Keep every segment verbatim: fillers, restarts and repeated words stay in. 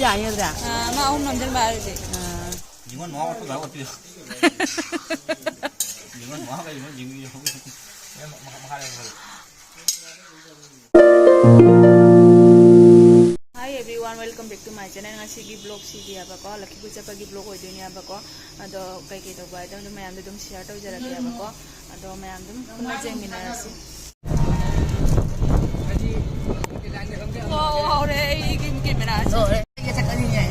ꯌꯥꯅꯤ ꯅꯠꯇ꯭ꯔꯥ? ꯑꯥ, ꯑꯃ ꯑꯍꯨꯝ ꯅꯝꯖꯟꯕ ꯍꯥꯏꯔꯗꯤ꯫ ꯑꯥ꯫ ꯅꯤꯉꯣꯜ ꯃꯋꯥ ꯃꯣꯏ ꯄꯨꯡꯒꯥꯏ ꯑꯣꯠꯄꯤꯌꯨ꯫ ꯅꯤꯉꯣꯜ ꯃꯋꯥꯒ ꯅꯤꯉꯣꯜ ꯖꯤꯡ ꯌꯧ-, ꯃꯈꯥ, ꯃꯈꯥ ꯂꯩꯕ꯫ Hi everyone, welcome back to my channel. ꯉꯁꯤꯒꯤ vlog ꯁꯤꯗꯤ ꯍꯥꯏꯕꯀꯣ, ꯂꯛꯈꯤꯄꯨꯔ ꯆꯠꯄꯒꯤ vlog ꯑꯣꯏꯗꯣꯏꯅꯦ ꯍꯥꯏꯕꯀꯣ꯫ ꯑꯗꯣ ꯀꯩꯀꯩ ꯇꯧꯕ ꯍꯥꯏꯗꯣ ꯑꯗꯨꯝ ꯃꯌꯥꯝꯗ ꯑꯗꯨꯝ share ꯇꯧꯖꯔꯛꯀꯦ ꯍꯥꯏꯕꯀꯣ꯫ ꯑꯗꯣ ꯃꯌꯥꯝ ꯑꯗꯨꯝ ꯄꯨꯟꯅ ꯌꯦꯡꯃꯤꯟꯅꯔꯁꯤ꯫ ꯂꯣꯏꯔꯦ, ꯑꯩꯒꯤ camera ꯁꯦ꯫ ꯂꯣꯏꯔꯦ, ꯑꯩꯒ ꯆꯠꯀꯅꯤꯅꯦ꯫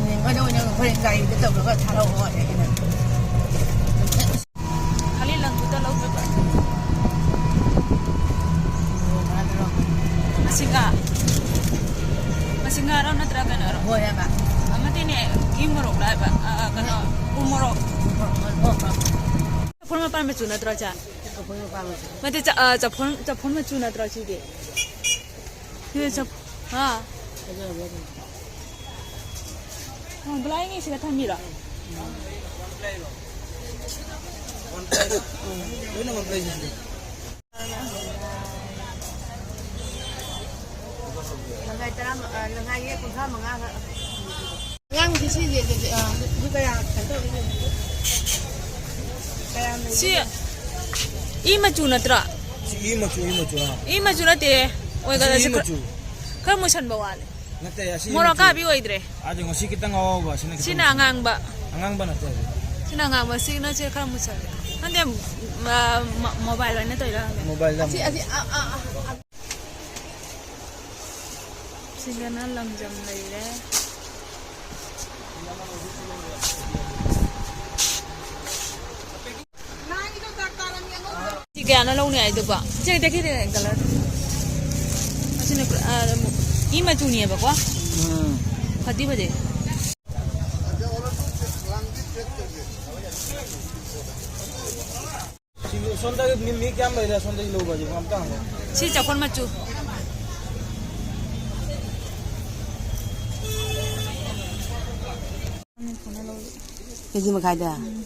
ꯅꯦꯝꯕꯗ ꯑꯣꯏꯅ ꯍꯣꯔꯦꯟ ꯒꯥꯔꯤꯗ ꯇꯧꯔꯒ ꯊꯥꯔꯛꯑꯣ ꯍꯥꯏꯔꯦ ꯑꯩꯅ꯫ ꯈꯥꯂꯤ ꯂꯪꯗꯨꯗ ꯂꯧꯗꯣꯏꯕ꯫ ꯃꯁꯤꯡꯒꯥ꯫ ꯃꯁꯤꯡꯒꯥꯔꯣ ꯅꯠꯇ꯭ꯔ ꯀꯩꯅꯣꯔꯣ? ꯍꯣꯏ ꯍꯥꯏꯕ꯫ ꯑꯃꯗꯤꯅꯦ, ꯒꯤ ꯃꯣꯔꯣꯛ ꯂꯥꯏꯕ, ꯑ, ꯀꯩꯅꯣ, ꯎ ꯃꯣꯔꯣꯛ꯫ ꯍꯣꯏ, ꯍꯣꯏ, ꯍꯣꯏ, ꯍꯣꯏ꯫ ꯆꯐꯣꯟ ꯃꯄꯥꯟ ꯃꯆꯨ ꯅꯠꯇ꯭ꯔꯣ, ꯆꯥ? ꯆꯐꯣꯟ ꯃꯄꯥꯟ ꯃꯆꯨ꯫ ꯅꯠꯇꯦ, ꯆ-, ꯑ, ꯆꯐꯣꯟ, ꯆꯐꯣꯟ ꯃꯆꯨ ꯅꯠꯇ꯭ꯔꯣ ꯁꯤꯗꯤ? ꯁꯤꯗꯤ ꯆꯐ-, ꯍꯥ? ꯐꯖꯕ꯭ꯔꯥ ꯌꯦꯡꯉꯣ꯫ ꯑ, ꯕ꯭ꯂꯥꯏ ꯉꯩꯁꯤꯗ ꯊꯝꯕꯤꯔꯣ? ꯂꯣꯏꯅꯃꯛ ꯂꯩꯁꯤꯗꯤ꯫ ꯂꯪꯈꯥꯏ ꯇꯔꯥ, ꯑ, ꯂꯪꯈꯥꯏꯒꯤ ꯀꯨꯟꯊ꯭ꯔꯥ ꯃꯉꯥꯒ꯫ ꯑꯉꯥꯡꯕꯁꯤ ꯁꯤ ꯌꯦ-, ꯌꯦ-, ꯑ, ꯑꯗꯨ ꯀꯌꯥ ꯀꯩꯅꯣ ꯇꯧꯔꯤ? ꯀꯌꯥꯝ ꯂꯩꯒꯦ? ꯁꯤ ꯏ ꯃꯆꯨ ꯅꯠꯇ꯭ꯔꯣ? ꯁꯤ ꯏ ꯃꯆꯨ, ꯏ ꯃꯆꯨ, ꯑꯥ꯫ ꯏ ꯃꯆꯨ ꯅꯠꯇꯦ꯫ ꯑꯣꯏꯒ-, ꯁꯤ ꯏ ꯁꯤ ꯈꯔ, ꯃꯆꯨ꯫ ꯈꯔ ꯃꯨꯁꯟꯕ ꯋꯥꯠꯂꯦ꯫ ꯅꯠꯇꯦ, ꯑꯁꯤ ꯏ ꯃꯣꯔꯣꯛ ꯃꯆꯨ꯫ ꯑꯀꯥꯕꯤ ꯑꯣꯏꯗ꯭ꯔꯦ꯫ ꯑꯗꯨ ꯉꯁꯤ ꯈꯤꯇꯪ ꯑꯉꯧꯕ, ꯑꯁꯤꯅ ꯈꯤꯇꯪ ꯁꯤꯅ ꯃꯨꯁꯟꯕ꯫ ꯑꯉꯥꯡꯕ꯫ ꯑꯉꯥꯡꯕ ꯅꯠꯇꯦ꯫ ꯁꯤꯅ ꯑꯉꯥꯡꯕ, ꯁꯤꯅ ꯁꯤ ꯈꯔ ꯃꯨꯁꯜꯂꯦ꯫ ꯈꯪꯗꯦ, ꯃ-, ꯃ-, mobile ꯑꯣꯏꯅ ꯇꯧꯔꯤꯔꯥ ꯈꯪꯗꯦ꯫ Mobile ꯗ ꯑꯁꯤ, ꯑꯃꯨꯛ꯫ ꯑꯁꯤ, ꯑ, ꯑ, ꯑ, ꯑ꯫ ꯁꯤꯗꯅ ꯂꯪꯖꯝ ꯂꯩꯔꯦ꯫ ꯁꯤ ꯀꯌꯥꯅꯣ ꯂꯧꯅꯤ ꯍꯥꯏꯗꯨꯕꯣ? ꯁꯤ ꯇꯈꯦꯜ ꯀꯂꯔ꯫ ꯑꯁꯤꯅ, ꯑ, ꯏ ꯃꯆꯨꯅꯦꯕꯀꯣ꯫ ꯎꯝ꯫ ꯐꯗꯤ ꯐꯖꯩ꯫ ꯁꯤꯡꯖꯨ ꯁꯣꯝꯗꯒꯤ ꯃꯤ, ꯃꯤ ꯀꯌꯥꯝ ꯂꯩꯔꯦ? ꯁꯣꯝꯗꯒꯤ ꯂꯧꯕ ꯍꯧꯖꯤꯛ ꯑꯝꯇ ꯍꯪꯉꯣ꯫ ꯁꯤ ꯆꯐꯣꯟ ꯃꯆꯨ꯫ ꯀꯦꯖꯤ ꯃꯈꯥꯏꯗ? ꯎꯝ꯫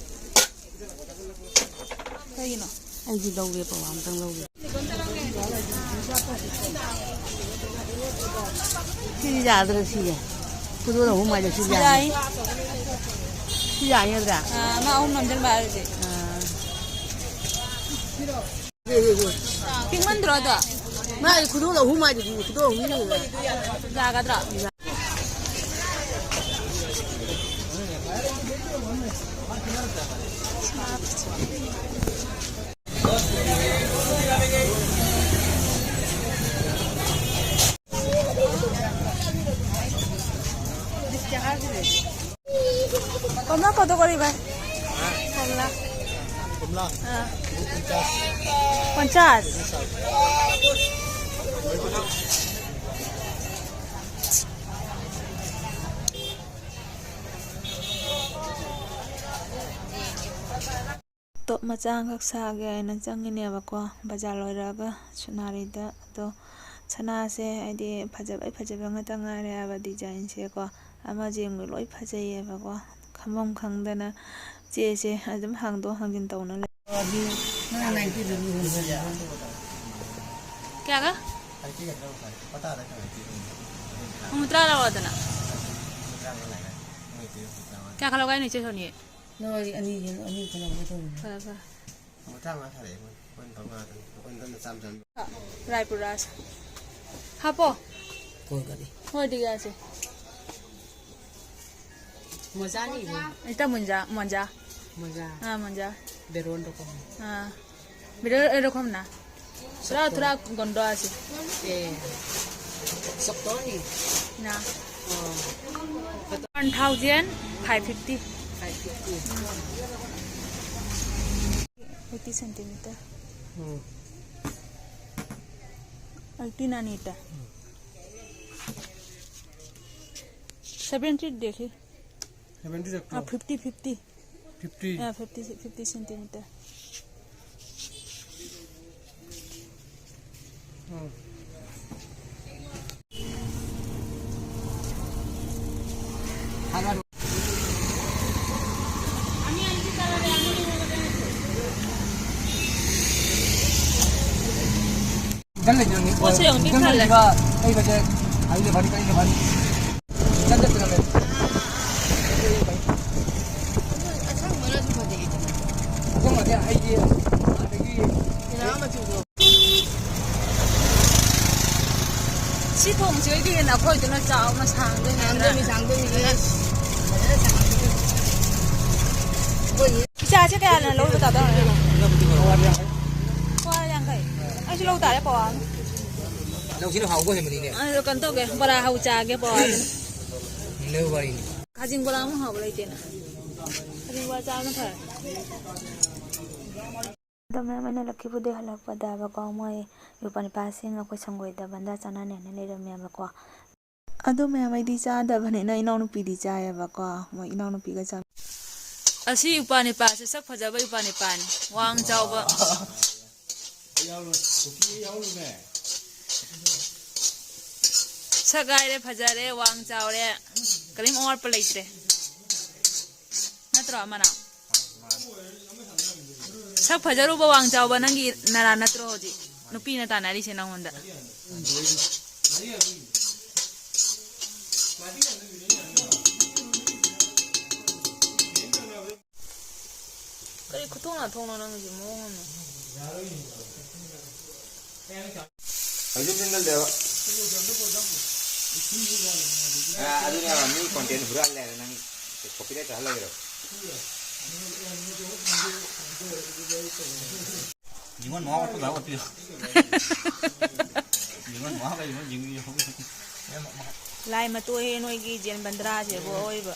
ꯀꯩꯒꯤꯅꯣ? ꯑꯩꯗꯤ ꯂꯧꯒꯦ, ꯄꯋꯥ ꯑꯝꯇꯪ ꯂꯧꯒꯦ꯫ ꯁꯤꯗꯤ ꯌꯥꯗ꯭ꯔꯦ, ꯁꯤꯁꯦ꯫ ꯈꯨꯗꯣꯜ ꯑꯍꯨꯝ ꯍꯥꯏꯗꯣ ꯁꯤ ꯌꯥꯏ꯫ ꯌꯥꯏ꯫ ꯁꯤ ꯌꯥꯏ ꯅꯠꯇ꯭ꯔꯥ? ꯑꯥ, ꯃꯥ ꯑꯍꯨꯝ ꯅꯝꯖꯟꯕ ꯍꯥꯏꯔꯗꯤ꯫ ꯑꯥ꯫ ꯄꯤꯛꯃꯟꯗ꯭ꯔꯣ ꯑꯗꯣ? ꯃꯥꯒꯤ ꯈꯨꯗꯣꯜ ꯑꯍꯨꯝ ꯍꯥꯏꯗꯨꯗꯤ, ꯈꯨꯗꯣꯜ ꯑꯍꯨꯝ ꯂꯩꯌꯦꯕ꯫ ꯌꯥꯒꯗ꯭ꯔꯣ? কমলা কত করে ভাই? কমলা। কমলা? হ্যাঁ। পঞ্চাশ। পঞ্চাশ? ꯇꯣꯞ ꯃꯆꯥ ꯑꯃꯈꯛ ꯁꯥꯒꯦ ꯍꯥꯏꯅ ꯆꯪꯉꯤꯅꯦꯕꯀꯣ, ꯕꯖꯥꯔ ꯂꯣꯏꯔꯛꯑꯒ ꯁꯣꯅꯥꯔꯤꯗ꯫ ꯑꯗꯣ ꯁꯅꯥꯁꯦ ꯍꯥꯏꯗꯤ ꯐꯖꯕꯩ ꯐꯖꯕ ꯉꯥꯛꯇ ꯉꯥꯏꯔꯦ ꯍꯥꯏꯕ, ꯗꯤꯖꯥꯏꯟꯁꯦꯀꯣ꯫ ꯑꯃ ꯌꯦꯡꯕ ꯂꯣꯏ ꯐꯖꯩꯌꯦꯕꯀꯣ꯫ ꯈꯪꯐꯝ ꯈꯪꯗꯅ ꯆꯦꯁꯦ ꯑꯗꯨꯝ ꯍꯥꯡꯗꯣꯛ ꯍꯥꯡꯖꯤꯟ ꯇꯧꯅ ꯂꯩ꯫ ꯀꯌꯥꯒ? ꯍꯨꯝꯐꯨꯇꯔꯥ ꯂꯧꯔꯣꯗꯅ꯫ ꯀꯌꯥ ꯈꯜꯂꯧ ꯍꯥꯏꯅꯣ, ꯏꯆꯦ ꯁꯣꯅꯤ? ꯅꯣꯏ ꯑꯅꯤꯒꯤ, ꯑꯅꯤ ꯈꯜꯂꯧꯒꯦ ꯇꯧꯕꯅꯦ꯫ ꯐꯔꯦ, ꯐꯔꯦ꯫ ꯍꯨꯝꯐꯨꯇꯔꯥ ꯃꯉꯥ ꯁꯥꯔꯛꯑꯦ ꯃꯣꯏ꯫ ꯑꯩꯈꯣꯏꯅ ꯃꯉꯥ ꯈꯛꯇꯅꯤ꯫ ꯑꯩꯈꯣꯏꯅ ꯂꯨꯄꯥ ꯆꯥꯝ ꯆꯥꯝ꯫ ꯔꯥꯏꯄꯨꯔꯥꯁꯦ꯫ ꯍꯥꯞꯄꯣ꯫ ꯀꯣꯏ ꯀꯔꯤ? ꯍꯣꯏ, ꯗꯤꯒꯥꯁꯦ꯫ ꯃꯣꯖꯥꯅꯤ ꯏꯕꯨꯡ꯫ ꯏꯇ ꯃꯣꯟꯖꯥ, ꯃꯣꯟꯖꯥ꯫ ꯃꯣꯖꯥ꯫ ꯑꯥ, ꯃꯣꯟꯖꯥ꯫ ꯕꯦꯔꯣꯟ ꯔꯣꯀꯣꯝ꯫ ꯑꯥ꯫ ꯕꯦꯔꯣꯟ ꯔꯣꯀꯣꯝ ꯅ? ꯊꯨꯔꯥ, ꯊꯨꯔꯥ ꯒꯣꯟꯗꯣ ꯑꯁꯤ꯫ ꯑꯦ꯫ ꯁꯛꯇꯣꯅꯤ꯫ ꯅ꯫ ꯑꯣ꯫ One thousand five fifty꯫ Five fifty꯫ Eighty centimeter। ꯎꯝ꯫ Eighty nanometer। Seventy देखिए। Seventy रखो। हाँ, fifty, fifty। Fifty। हाँ, fifty, fifty centimeter। हाँ। ꯑꯩꯈꯣꯏꯗꯨꯅ ꯆꯥꯎꯅ ꯁꯥꯡꯗꯣꯏꯅꯦ꯫ ꯁꯥꯡꯗꯣꯏꯅꯤ, ꯁꯥꯡꯗꯣꯏꯅꯤ꯫ ꯐꯖꯅ ꯁꯥꯡꯗꯣꯏꯅꯤ꯫ ꯏꯆꯥꯁꯦ ꯀꯌꯥꯅ ꯂꯧꯔꯤꯕ ꯇꯥꯗꯧꯔꯦ? ꯄꯋꯥ ꯌꯥꯡꯈꯩ꯫ ꯑꯩꯁꯨ ꯂꯧ ꯇꯥꯔꯦ ꯄꯋꯥ ꯑꯃ꯫ ꯂꯧꯁꯤꯅ ꯍꯥꯎꯕ ꯍꯦꯟꯕꯅꯤꯅꯦ꯫ ꯑꯗꯣ ꯀꯩꯅꯣ ꯇꯧꯒꯦ, ꯕꯣꯔꯥ ꯍꯧ ꯆꯥꯒꯦ ꯄꯋꯥ ꯑꯃ꯫ ꯂꯧ ꯋꯥꯔꯤꯅꯤ꯫ ꯈꯥꯖꯤꯡ ꯕꯣꯔꯥ ꯑꯃꯨꯛ ꯍꯥꯎꯕ ꯂꯩꯇꯦꯅ꯫ ꯈꯥꯖꯤꯡ ꯕꯣꯔꯥ ꯆꯥꯕꯅ ꯐꯔꯦ꯫ ꯑꯗꯣ ꯃꯌꯥꯝ ꯑꯩꯅ ꯂꯛꯈꯤꯄꯨꯔꯗꯒꯤ ꯍꯜꯂꯛꯄꯗꯕꯀꯣ, ꯃꯣꯏ ꯌꯨꯄꯥ ꯅꯨꯄꯥꯁꯤꯡ ꯑꯩꯈꯣꯏ ꯁꯪꯒꯣꯏꯗ ꯕꯟꯗꯥ ꯆꯥꯅꯅꯦꯅ ꯂꯩꯔꯝꯃꯦꯕꯀꯣ꯫ ꯑꯗꯣ ꯃꯌꯥꯝ ꯑꯩꯗꯤ ꯆꯥꯗꯕꯅꯤꯅ ꯏꯅꯥꯎꯅꯨꯄꯤꯗꯤ ꯆꯥꯏꯌꯦꯕꯀꯣ, ꯃꯣꯏ ꯏꯅꯥꯎꯅꯨꯄꯤꯒ ꯆꯥ-꯫ ꯑꯁꯤ ꯌꯨꯄꯥ ꯅꯨꯄꯥꯁꯦ ꯁꯛ ꯐꯖꯕ ꯌꯨꯄꯥ ꯅꯨꯄꯥꯅꯤ, ꯋꯥꯡ ꯆꯥꯎꯕ꯫ ꯁꯛ ꯍꯥꯏꯔꯦ ꯐꯖꯔꯦ, ꯋꯥꯡ ꯆꯥꯎꯔꯦ, ꯀꯔꯤꯝ ꯑꯋꯥꯠꯄ ꯂꯩꯇ꯭ꯔꯦ꯫ ꯅꯠꯇ꯭ꯔꯣ ꯃꯅꯥꯎ? ꯁꯛ ꯐꯖꯔꯨꯕ ꯋꯥꯡ ꯆꯥꯎꯕ ꯅꯪꯒꯤ ꯅꯔꯥ ꯅꯠꯇ꯭ꯔꯣ ꯍꯧꯖꯤꯛ ꯅꯨꯄꯤꯅ ꯇꯥꯟꯅꯔꯤꯁꯦ ꯅꯪꯉꯣꯟꯗ? ꯀꯔꯤ ꯈꯨꯊꯣꯡ ꯂꯥꯊꯣꯡꯅꯣ ꯅꯪꯒꯤꯁꯦ ꯃꯑꯣꯡ ꯑꯃ? ꯍꯧꯖꯤꯛ ꯁꯤꯡꯒꯜꯗꯦꯕ꯫ ꯑ, ꯑꯗꯨꯅ ꯃꯤ content ꯍꯨꯔꯥꯜꯂꯦ ꯍꯥꯏꯅ ꯅꯪ copyright ꯆꯥꯍꯜꯂꯒꯦꯔꯣ? ꯌꯦꯡꯉꯣ, ꯃꯋꯥ ꯃꯈꯨꯠ ꯂꯥꯎ ꯑꯣꯠꯄꯤꯌꯨ꯫ ꯌꯦꯡꯉꯣ, ꯃꯋꯥ ꯀꯩ ꯌꯦꯡꯉꯣ, ꯌꯦꯡꯉꯣ, ꯌꯦꯡꯉꯣ꯫ ꯂꯥꯏ ꯃꯇꯣꯛꯑꯦ ꯅꯣꯏꯒꯤ ꯖꯦꯟ ꯕꯟꯗ꯭ꯔꯥꯁꯦꯕꯨ ꯑꯑꯣꯏꯕ꯫